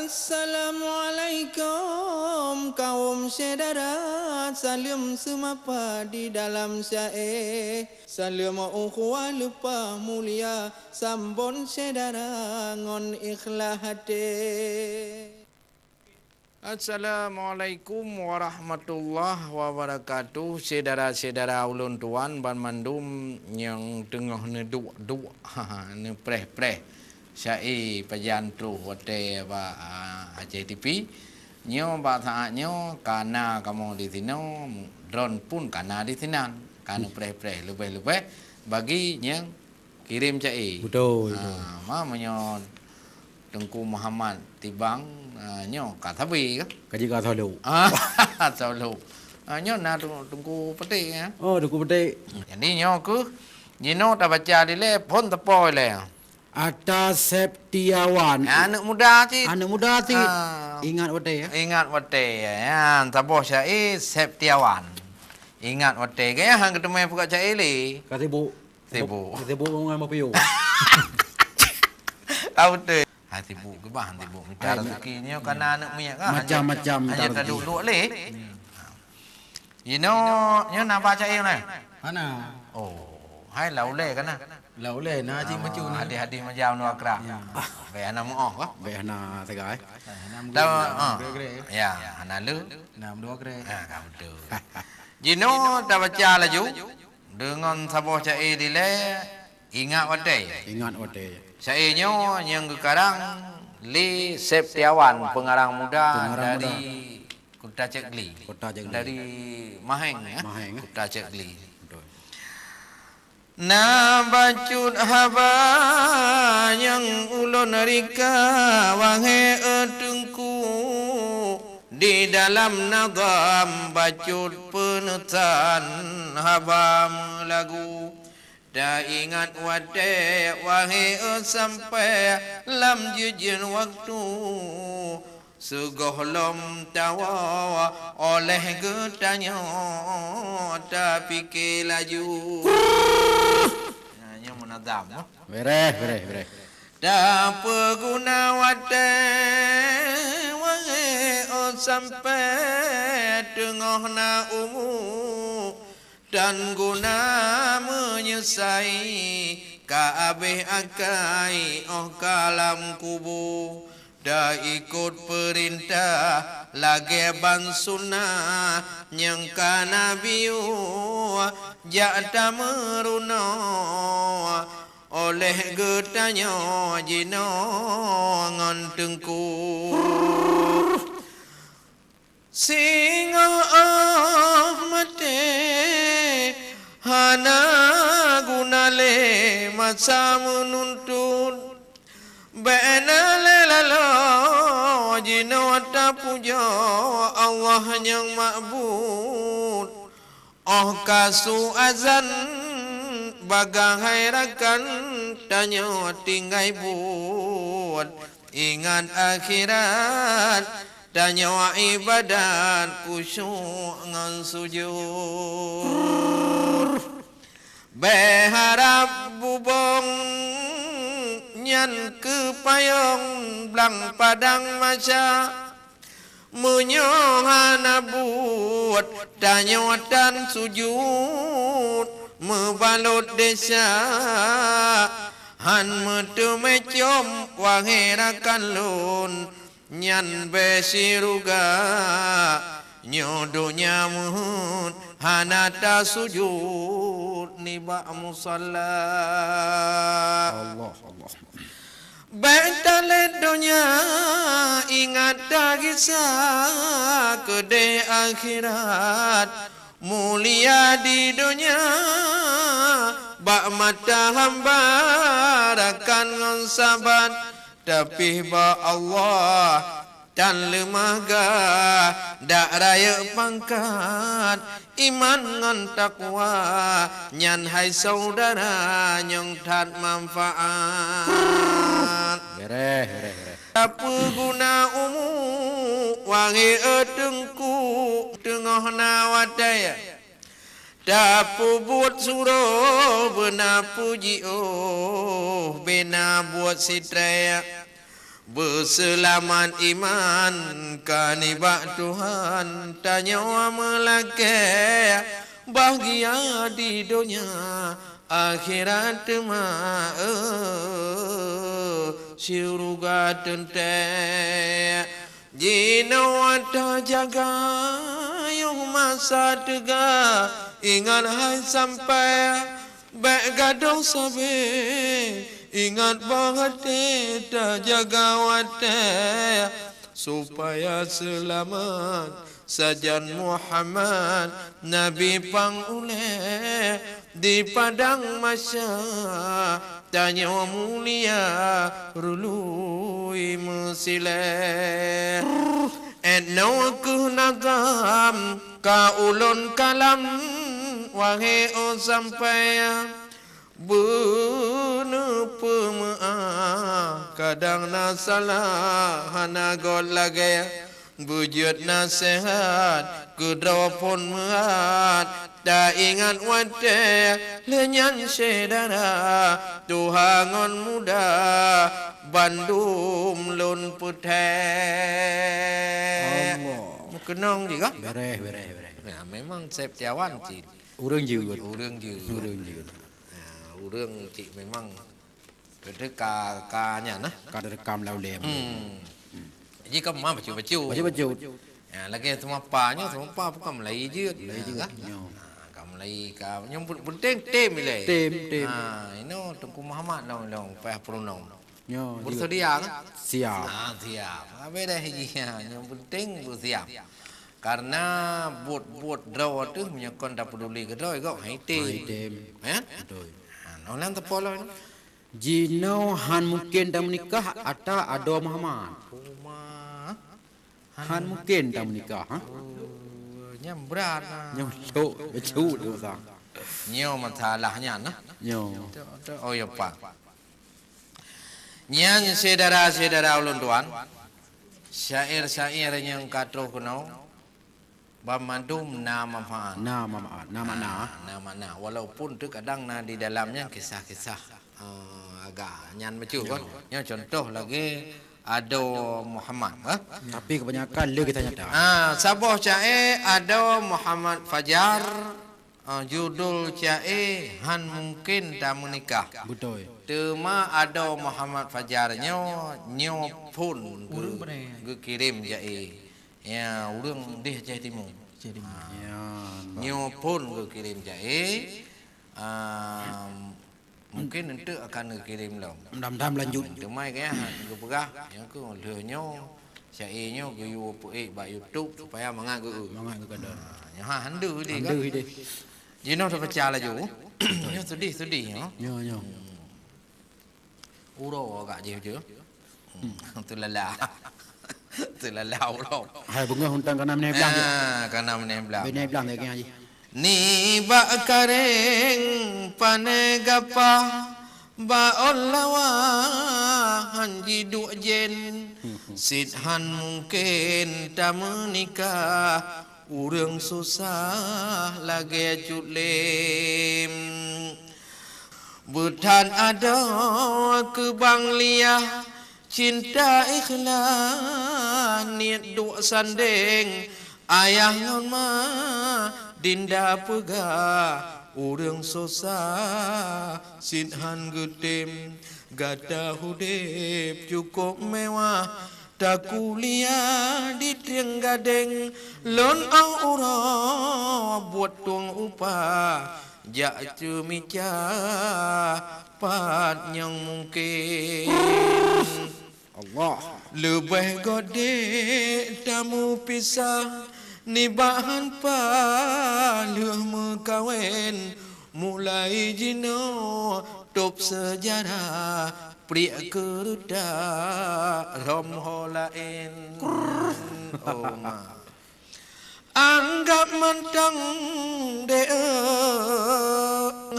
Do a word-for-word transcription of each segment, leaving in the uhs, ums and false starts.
Assalamualaikum kaum syedara, saleuem seumapa di dalam syae. Saleuem ukhuwah leupah mulia, sambon syedara ngon ikhlas até. Assalamualaikum warahmatullahi wabarakatuh. Syedara-syedara ulôn tuan banmandum nyang teungoh neuduek-duek, neupreh-preh syae pajan troh watée bak, ah, Aceh T V. Nyoe bak saát nyoe ka na kamoe disinoe, droen pun ka na disinan, ka neupreh-preh leubeh-leubeh bagi nyang kirém syae. Beutôi, beutôi. Ah, ma meunyoe Teungku Muhammad Tibang, ah, nyoe ka sabe kah? Ka jeuet ka solo. Ah, solo. Ah, nyoe na Teung-, Teungku Petik, ya. Oh, Teungku Petik. Jadi nyoe keuh jinoe tabaca dilée phon teupoi lé. Atta Septiawan. Aneuk muda cit. Aneuk muda cit. Ah. Ingat watée, ya. Ingat watée, ya. Saboh syae Septiawan. Ingat watée, gaya han geuteumé peugah syae lé. Ka sibuk. Sibuk. Sibuk ngon mapiôh. Ah, beutôi. Hai sibuk keubah, sibuk mita rezeki nyoe kana aneuk miet kan. Macam-macam hanya mita rezeki. Hanya taduek-duek lé. Inoe nyoe na ba syae nyoe? Hana. Oh, hai lau lé kana. Lau lé na cit bacut ni. Hadih-hadih macam nua krak. Ya. Bèk hana muoh kah? Bèk hana sagai. Tahu, ah. Ya, hana le. Nah, dua kre. Ah, ka beutôi. Jinoe tabaca laju. Deungon saboh syae dilée, ingat watée. Ingat watée. Syae nyoe nyang geukarang lé Septiawan, pengarang muda dari Kota Cot Gli. Kota Cot Gli. Dari Maheng, ya. Maheng, ya. Kota Cot Gli. Beutôi. Na bacut haba nyang ulôn rika, wahé Teungku, di dalam nadham bacut peuneusan haba meulagu. Taingat watée, wahé sampai lam jeujen waktu, sigohlom tawoe óh lheueh geutanyoe tapike laju. Nah, nyoe munazam, noh. Bereh, bereh, bereh. Tapeuguna watée, wahé sampai teungoh na umu, dan guna meunyeusai ka abéh akai óh ka lam kubu. Taikot peurintah lagée ban sunnah nyang ka Nabi yue, jak tameurunoe óh lheueh geutanyoe jinoe ngon Teungku. Singoh óh maté hana guna lé masa meununtut. Bèk na lé laloe jinoe tapujoe Allah nyang mabud. Óh ka su azan bagaih hai rakan, tanyoe tinggai buet ingat akhirat, tanyoe ibadat khusyuk ngon sujud. Bèk harab bubông nyan keu payong blang padang mahsyar. Meunyoe hana buet tanyoe tan sujut meubalot desya, han meuteumé com wahé rakan lôn, nyan bèk siruga. Nyoe donya meuheuet hana tasujut nibak musalla. Allah, Allah. Bèk talét donya, ingat tagisa keudeh akhirat. Mulia di donya bak mata hamba rakan ngon sabat, tapi bak Allah tan leumah gah, dak rayeuk pangkat. Iman ngon takwa nyan hai syedara nyang that manfaat. Bereh, bereh, bereh. Tapeuguna umu wahé teungku teungoh na watée. Tapeubuet surôh beuna puji, oh, beuna buet sitrée. Beuseulamat iman ka nibak Tuhan, tanyoe meulakée bahgia di donya, akhirat teuma, eh, syeuruga teuntée. Jinoe tajaga yoh masa teuga, ingat hai sampai bék gadôh sabe, ingat boh até tajaga watée, supaya seulamat sajan Muhammad Nabi pang ulée di padang mahsyar. Tanyoe mulia rului meusilée. Enoe kheueh nazam ka ulôn kalam, wahé oh sampai beuneupeumeu'ah, kadang na salah hana göt lagée. Beujeuet naseuhat keudroe phon meuhat, taingat watée lheueh nyan syedara, tuha ngon muda bandum lôn peuthée. Allah. Meukeunong jih kah? Beréh, beréh, beréh. Nah, memang Septiawan cit. Ureuëng jeuet. Ureuëng jeuet. Ureuëng jeuet. Nah, ureuëng cit memang Teuka ka nyan nah. Ka teurekam lam ulée. Hmm. Jadi ka ma bacut-bacut. Bacut-bacut. Ya, lagée seumapa nyoe, seumapa bukan mulai jeuet. Mulai jeuet, nyoe. Ha, ka mulai ka nyoe pen-, penting tem ilée. Tem, tem. Ha, inoe Teungku Muhammad long long payah peurunoe. Nyoe. Bersedia kan? Siap. Ha, siap. Habis dah ji. Ha, yang penting bersiap. Karena buet-buet droe teuh meunyoe kon tapeduli keu droe gok hai tem. Hai tem. Ya? Betul. Ha, nyoe lam teupolon. Jinoe han mungken tameunikah ata adoe Muhammad. Uma. Han mungken tameunikah, ha? Oh, nyan brat nah. Nyoe lhok, bacut tu sang. Nyoe masalah nyan nah. Nyoe. Tu, tu, oh ya, Pak. Nyan syedara-syedara ulôn tuan, syair-syair nyang ka troh keunoe, banmandum na manfaat. Na manfaat, na makna. Ah, na makna. Walaupun teukadang na di dalam nyan kisah-kisah, eh, agak nyan bacut kan. Nyoe contoh lagée Ado Muhammad, ha? Tapi kebanyakan le kisah nyata. Ah, saboh syair Ado Muhammad Fajar, ah, judul syair Han Mungken Tameunikah. Betul. Teuma Ado Muhammad Fajar nyoe, nyoe phon geu-, geukirém syair. Ya, ureuëng deh Aceh Timu. Aceh Timu. Ah, ya, nyoe phon geukirém syair. Ah, mungkin enteuk akan geukirém lom. Mudah-mudahan lanjut. Teuma kayah geupeugah, nyang keu lheueh nyoe, syair nyoe geuyue peuék bak YouTube supaya mangat geu-, mangat geugadang. Ha, nyoe ha, handu deh kan? Handu deh. Jinoe tabaca laju. Nyoe sedih-sedih nyoe. Nyoe, nyoe. Hmm. Uroe agak jih je. Hmm. Teulala. Teulala uroe. Hai beungoh untang kana meuneublang. Ah, kana meuneublang. Meuneublang lagée nyan jih. Nibak karéng pane gapah, ba ôn lawa han jiduek jen, sit han mungken tameunikah, ureuëng susah lagée cut lem. Beuthat adoe keu bang liah, cinta ikhlas niet duek sandeng, ayah ngon ma dinda peugah, ureuëng susah sit han geutem, gata udeb cukôp mewah, takuliah di Trienggadeng, lôn óh uroe buet tueng upah, jak ceumeucah pat nyang mungken. Allah. Leubeh göt dek tameupisah nibak han paih lheueh meukawen. Mulai jinoe tôb seujarah, priek keureutak rhom ho laén. Oh ma. Anggab mantong dek,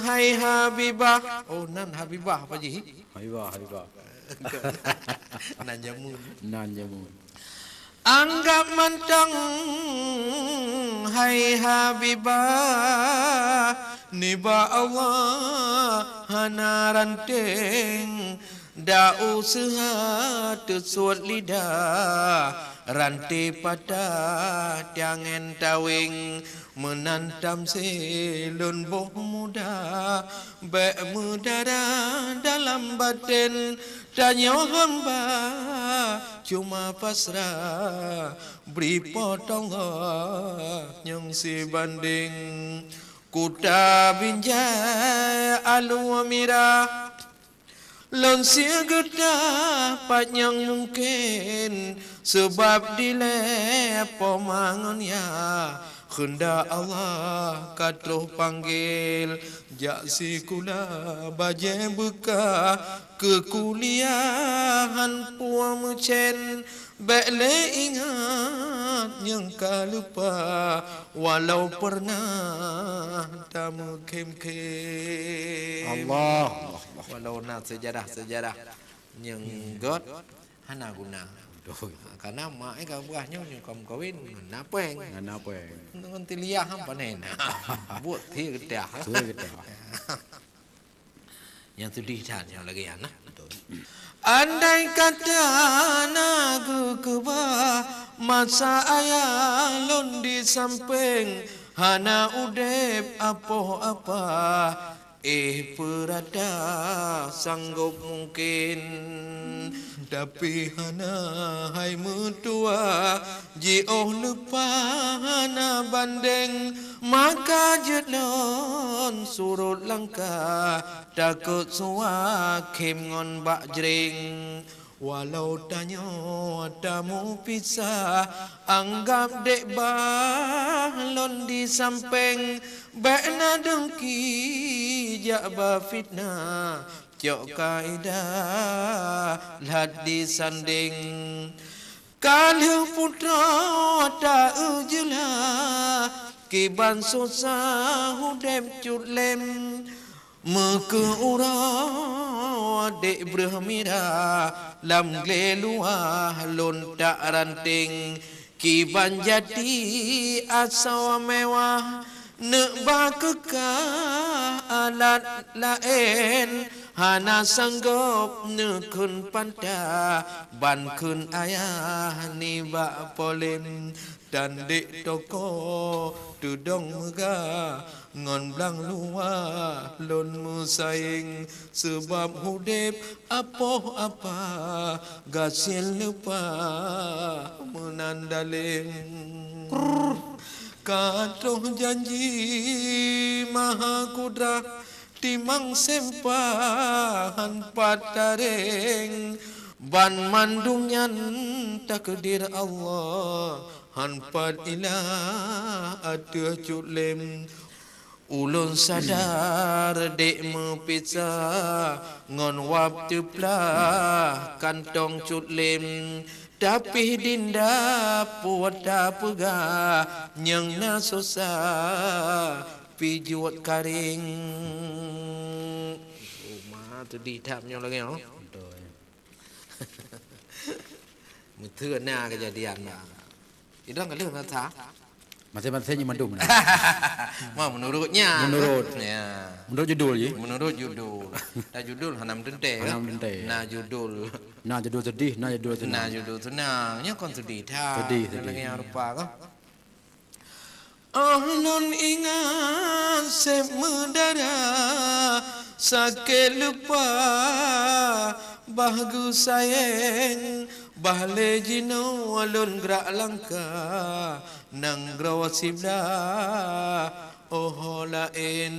hai Habibah. Oh, nan Habibah, Pak Ji? Habibah, Habibah. Nan jameun. Nan jameun. Anggab mantong, hai Habibah, nibak Allah hana ranteng. Dak useuha teusuet lidah, ranté patah tangen taweng, meunan tamsé lôn boh muda, bék meudara dalam baten, tanyoe hamba cuma pasrah, bri Po teu Allah nyang sibandeng. Kuta Binjai Alue Mirah, lôn sigeutah pat nyang mungken, seubab dilée Po ma ngon Yah, keundak Allah ka troh panggil, jak sikula bajée beukah, keu kuliah han peue meucen, bék lé ingat nyang ka leupah, walau peureunah tameukhém-khém. Allah, Allah, Allah. Walau na seujarah-seujarah nyang gét hana guna. Betul. Karena mak eh ka peugah nyoe, nyoe ka meukawen, hana péng. Hana péng. Ngon tiliah han panen. Buet thie geutah. Thie geutah. Nyang seudeh that nyoe lagée nyan, nah. Andai kata na geukeubah masa ayah lôn di sampéng, hana udeb apoh apah, éh peurata sanggob mungken. Tapi hana hai meutuah, jiôh leupah hana bandeng, maka jeuet lôn surot langkah, takot suwa khém ngon bak jreng. Walau tanyoe tameupisah, anggab dék bah lôn di sampéng, bék na deungki jak ba fitnah, cok kaidah that disandeng. Ka lheueh putroe ta-eu jeulaih, kiban susah udeb cut lém. Meukeu uroe dék breueh mirah, lam glé luwah lôn tak ranteng. Kiban jati asoe meuwah, neuk ba keukah alat laén, hana sanggob neukheun panta, ban kheun ayah nibak polém. Dan dék toko teudong meugah, ngon blang luwah lôn meusayeng, seubab udeb apoh apah gasien leupah meunan dalem. Ka troh janji Maha Kudrah, timang sempah han pat tareng, banmandum nyan takdir Allah, han pat ilah ateueh cut lém. Ulôn sadar dék meupisah, ngon wab teuplah kantong cut lém. Tapi dinda peue tapeugah, nyang na susah pih jeuet kareng. Oh, ma teudeh that nyoe lagée nyoe. Beutôi. Meuteuna keujadian na. Idong ka lheueh masa. Maséng-maséng nyoe mandum na. Ma, menurut nyan. Menurut. Ya. Menurut judul jih. Menurut judul. Dah judul hana meuteuntée, kan? Hana meuteuntée. Na judul. Na judul seudeh, na judul seunang. Na judul seunang. Nyoe kon seudeh that. Seudeh, seudeh. Lagée nyang rupa, kan? Oh lôn ingat seb meudara, sakét leupah bah geusayang, bah lé jinoe lôn grak langkah, nanggroe siblah oh laén.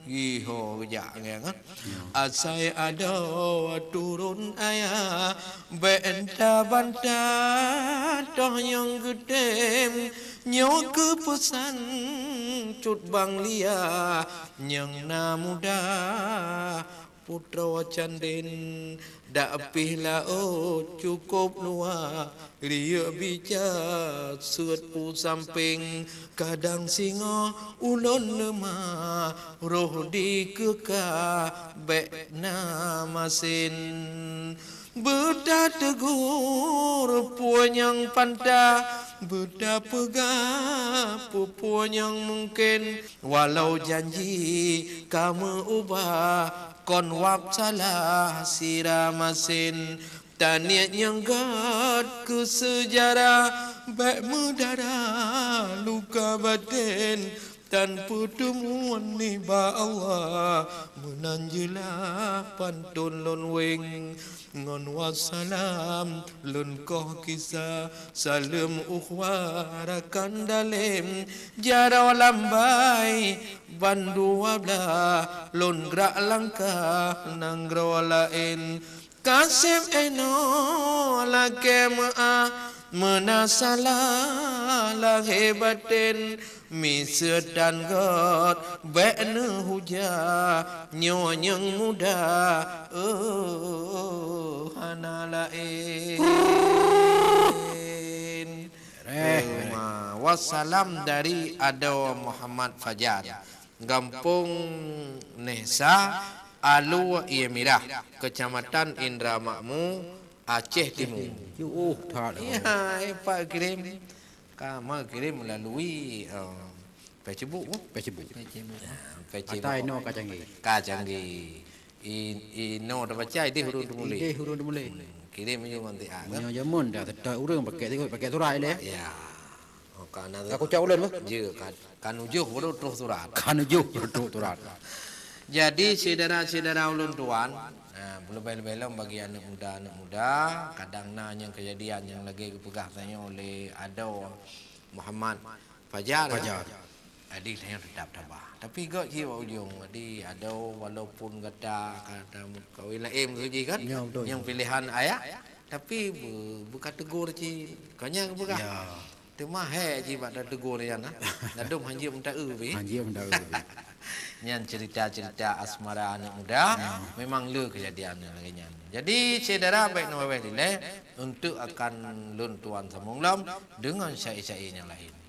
Iho geujak ngieng, ah. Asai adoe turun ayah, bék enta banta toh nyang geutem. Nyoe keu peusan cut bang Lia nyang na muda, putroe canden. Dak pih laôt cukôp luwa, riyeuk bija seuet u sampéng. Kadang singoh ulôn leumah, roh di keukah bék na masen. Beutateugur peue nyang panta, beutapeugah peue-peue nyang mungken, walau janji ka meu-ubah, kon wab salah sira masen. Taniet nyang gét keu seujarah, bék meudara luka baten. Tan peutumuan nibak Allah, meunan jeulaih pantôn lôn weng. Ngon wassalam lôn koh kisah, saleuem ukhuwah rakan dalem. Jaroe lam bai bandua blaih, lôn grak langkah nanggroe laén. Kaseb inoe lakée meuáh, meuna salah lahé baten, miseue tan gét bék neuhujah, nyoe nyang muda, oh, hana laén. Reh, reh. Wassalam dari Adoe Muhammad Fajar. Gampông Nehsa, Alue Ie Mirah, Kecamatan Indra Makmu, Aceh Timu. Jauh that. Ya, eh, Pak kirim. Ka meukirim melalui, eh, Facebook, oh. Facebook. Facebook. Ya, Facebook. Ata inoe ka canggih. Ka canggih. I-, inoe tabaca, ideh ureueng teumuléh. Ideh ureueng teumuléh. Hmm, kirim je ngon TA, kan? Meunyoe jameun dah teutap ureueng pakai, pakai surat ilée. Ya. Oh, ka na. Ka kucok ulôn, bah? Ya, ka, ka nujoh baru troh surat. Ka nujoh baru troh surat. Jadi, syedara-syedara ulôn tuan, ah, leubeh-leubeh lom bagi aneuk muda-aneuk muda, kadang na nyang keujadian nyang lagée geupeugah tanyoe lé Adoe Muhammad Fajar, kan? Fajar. Jadi, tanyoe teutap tabah. Tapi gét cit bak ujong. Jadi, Adoe walaupun gata ka tameukawen laén meusuji, kan? Ya, betul. Nyang pilehan ayah, tapi be-, beukategur cit. Kon nyan geupeugah. Ya. Teuma hék jih bak tateugur nyan, ha. Ladôm hanjeuet meuta-eu pih. Hanjeuet meuta-eu pih. Nyan cerita-cerita asmara aneuk muda, ya, memang le kejadian nyang lagée nyan. Jadi, syedara bék neuwéh-wéh dilée, untuk akan lôn tuan sambông lom deungon syair-syair nyang laén.